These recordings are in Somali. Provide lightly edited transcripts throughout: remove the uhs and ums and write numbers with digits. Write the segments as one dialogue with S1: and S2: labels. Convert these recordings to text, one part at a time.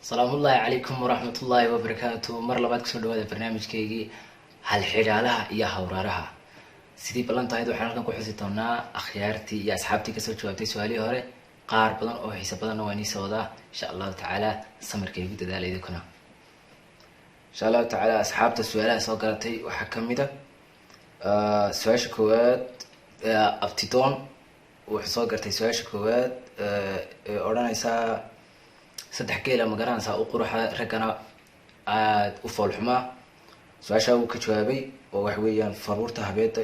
S1: Asalaamullaahi calaykum waraxmatullaahi wabarakaatu. Mar labaad kusoo dhawaada barnaamijkeygii halxidhaalaha iyo hawraaraha. Sidii ballan tahayd, waxaan halkan ku xusi doonaa akhyaartii iyo asxaabtii kasoo jawaabtay su-aalihii hore. Qaar badan oo xiise badanna waa inii soo wadaa, insha Allahu tacaala. Samarka igu dadaala idinkuna, insha Allahu tacaala. Asxaabta su-aalaha soo garatay waxaa kamid a su-aasha koowaad, Abtidoon wuxuu soo gartay su-aasha koowaad ee odhanaysaa: saddex geela, ma garanaysaa, u quruxa, raggana aada u foolxumaa. Su-aashaa wuu ka jawaabay, oo waxa weeyaan faruurta, habeeda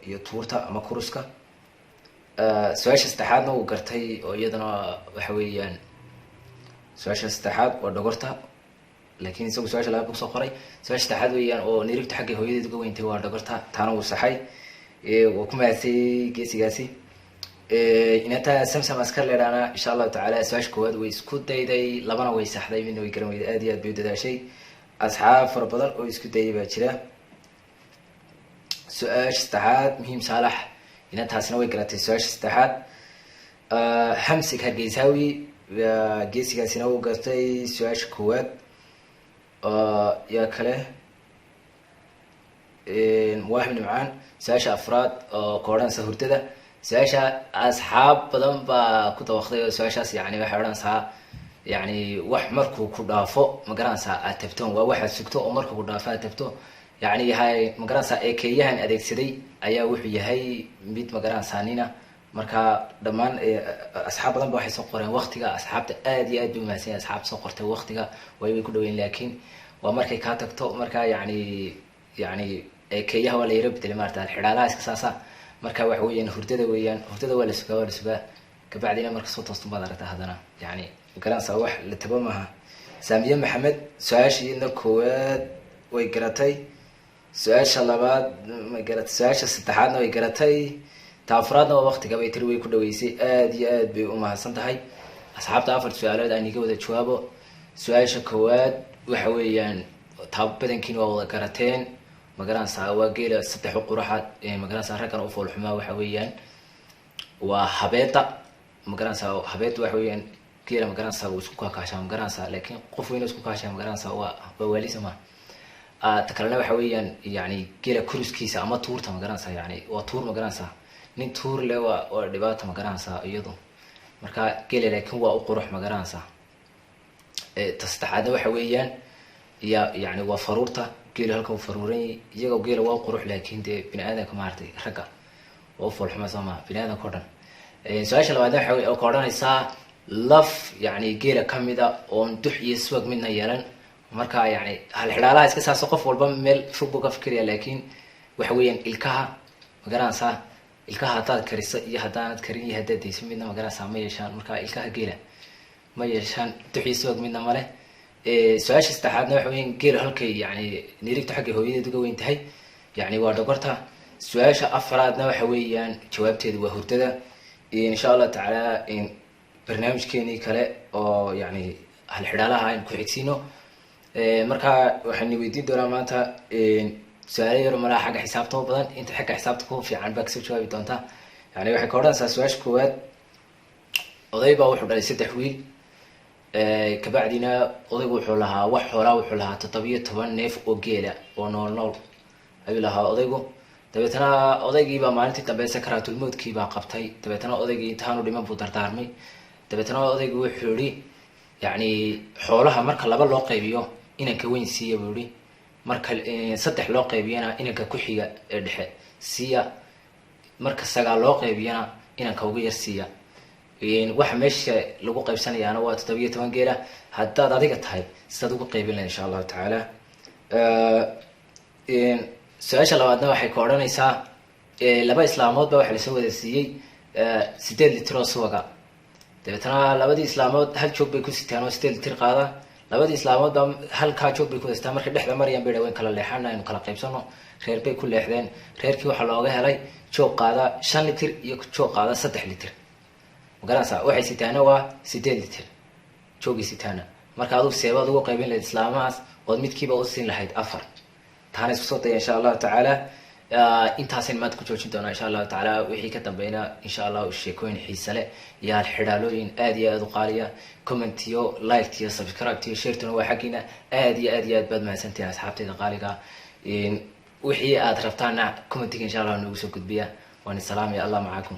S1: iyo tuurta ama kuruska. Su-aasha saddexaadna wuu gartay, oo iyadana waxa weeyaan su-aasha saddexaad waa dhogorta, laakiin isagu su-aasha labaad buu kusoo qoray. Su-aasha saddexaad weeyaan oo nirigta xagga hooyadeed uga weyntay waa dhogorta, taana wuu saxay, waa ku mahadsay geesigaasi. Inanta Samsam Askar leedhaana, insha Allahu tacaala, su-aasha koowaad way isku dayday, labana way saxday, midna way garan weyday. Aad iyo aad bay u dadaashay. Asxaab fara badan oo isku dayay baa jira. Su-aasha saddexaad, Muhiim Saalax, inantaasina way garatay su-aasha saddexaad. Hamsig Hargeysaawi, geesigaasina wuu gartay su-aasha koowaad. Yaa kale? Waahib Nimcaan, su-aasha afraad oo ka odhanaysa hurdada. Su-aasha asxaab badan baa ku dabaqday, oo su-aashaas yani waxay odhanaysaa yani wax markuu ku dhaafo, ma garanaysaa, aad tabto, waa waxaad sugto oo markuu ku dhaafo aad tabto. Yani hay, ma garanaysaa, eekeeyahan adeegsaday ayaa wuxuu yahay mid, ma garanaysaa, nina. Marka dhammaan asxaab badan ba waxay soo qoreen waktiga. Asxaabta aad iyo aad bay umahadsan yahay asxaabta soo qortay waktiga, way ku dhaweyn, laakiin waa markay kaa tagto. Marka yani eekeeyaha waa la yaro bedelay, maarata, xidhaalaha iska saasa. Marka waxa weeyaan hurdada weeyaan. Hurdada waa la sugaa, waa la sugaa, kabacdina marka soo toostun baad aragtaa haddana. Yani, magaranaysaa, wax la tabo maaha. Saamiye Maxamed su-aashiina koowaad way garatay, su-aasha labaad ma garatay, su-aasha saddexaadna way garatay, ta afraadna waa waktiga bay tiri, way ku dhaweysay. Aad iyo aad bay umahadsan tahay. Asxaabta, afar su-aalood aan iga wada jawaabo. Su-aasha koowaad waxa weeyaan taa badankiina waa wada garateen, magaranaysaa, waa geela saddex u quraxa, magaranaysaa, raggan u foolxumaa, waxa weeyaan waa habeeda. Magaranaysaa, habeeda waxa weeyaan geela, magaranaysaa, wuu isku kaakaashaa, magaranaysaa, laakiin qof weyna isku kaashaa, magaranaysaa, waa waalisa ma. Ta kalena waxa weeyaan yani geela kuruskiisa ama tuurta, magaranaysaa, yani waa tuur, magaranaysaa, nin tuur le waa dhibaata, magaranaysaa, iyadu. Marka geela laakiin waa u qurux, magaranaysaa. Ta saddexaadna waxa weeyaan ya yani waa faruurta. Geelu halka uu faruuran yahay, iyagoo geela waa u qurux, laakiin dee bini aadamka, maaragtay, ragga waa u foolxuma, soo maha, bini aadamka o dhan. Su-aasha labaadna waxa ka odhanaysaa laf yani geela kamida oon dux iyo subag midna yeelan. Marka yani halxidhaalaha iska saaso, qof walba meel fog buu ka fikiraya, laakiin waxa weeyaan ilkaha, magaranaysaa. Ilkaha haddaad kariso iyo haddaanad karin iyo haddaad dayso midna, magaranaysaa, ma yeeshaan. Marka ilkaha geela ma yeeshaan dux iyo subag midna male. Su-aasha saddexaadna waxa weyan geela halkay yani nirigta xaggay hooyadeed uga weyn tahay, yani waa dhogorta. Su-aasha afraadna waxa weeyaan jawaabteedu waa hurdada. Insha Allah tacaala, barnaamijkeenii kale oo yani halxidhaalaha aynu ku xigsiino. Marka waxaan weydiin doonaa maanta su-aalo yaro malaha xagga xisaabta u badan. Inta xagga xisaabta ku fiican baa kasoo jawaabi doonta. Yani waxay ka odhanaysaa su-aasha koowaad: oday baa wuxuu dhalay saddex wiil. Kabacdina odaygu wuxuu lahaa wax xoolaa, wuxuu lahaa 17 neef oo geela oo nool nool ayuu lahaa odaygu. Dabeetana odaygiibaa maalintii dambe sakaraatulmowdkii baa qabtay. Dabeetana odaygii intaanu dhiman buu dardaarmay. Dabeetana odaygu wuxuu yihi, yani xoolaha marka laba loo qaybiyo inanka weyn siiya, buu yihi, marka saddex loo qaybiyana inanka ku-xiga ee dhexe siiya, marka sagaal loo qaybiyana inanka ugu yar siiya. Waxa meesha lagu qaybsanayaana waa 17 geela. Haddaad adiga tahay, sidaad ugu qaybin laha, insha Allahu tacaala? Su-aasha labaadna waxay ka odhanaysaa: laba islaamood ba waxa lasoo wada siiyey 8 litir oo subaga. Dabeetana labadii islaamood hal joog bay ku sitaan oo 8 litir qaada. Labadii islaamood baa halkaa joog bay ku sitaan. Markay dhexda marayaan bay dhaweyn kala leexana, aynu kala qaybsano. Reer bay ku leexdeen. Reerkii waxaa looga helay joog qaada 5 litir iyo joog qaada 3 litir, magaranaysaa. Waxay sitaana waa 8 litir joogii sitaana. Marka adugu seebaad ugu qaybin lahayd islaamahaas ood midkiiba u siin lahayd afar? Taana isku soo daya, insha Allahu tacaala. Intaasaynu maanta ku joojin doonaa, insha Allahu tacaala. Wixii ka dambeyna, insha Allahu, sheekooyin xiise leh iyo halxidhaalooyin aad iyo aad u qaaliya. Commentiyo, liketiyo, subscribe-tiyo, sharetuna waa xaggiina. Aad iyo aad iyo aad baad mahadsantihiin, asxaabteyda qaaliga. Wixii aad rabtaana commentiga, insha Allah, noogu soo gudbiya. Waan salaamaya. Allah macakum.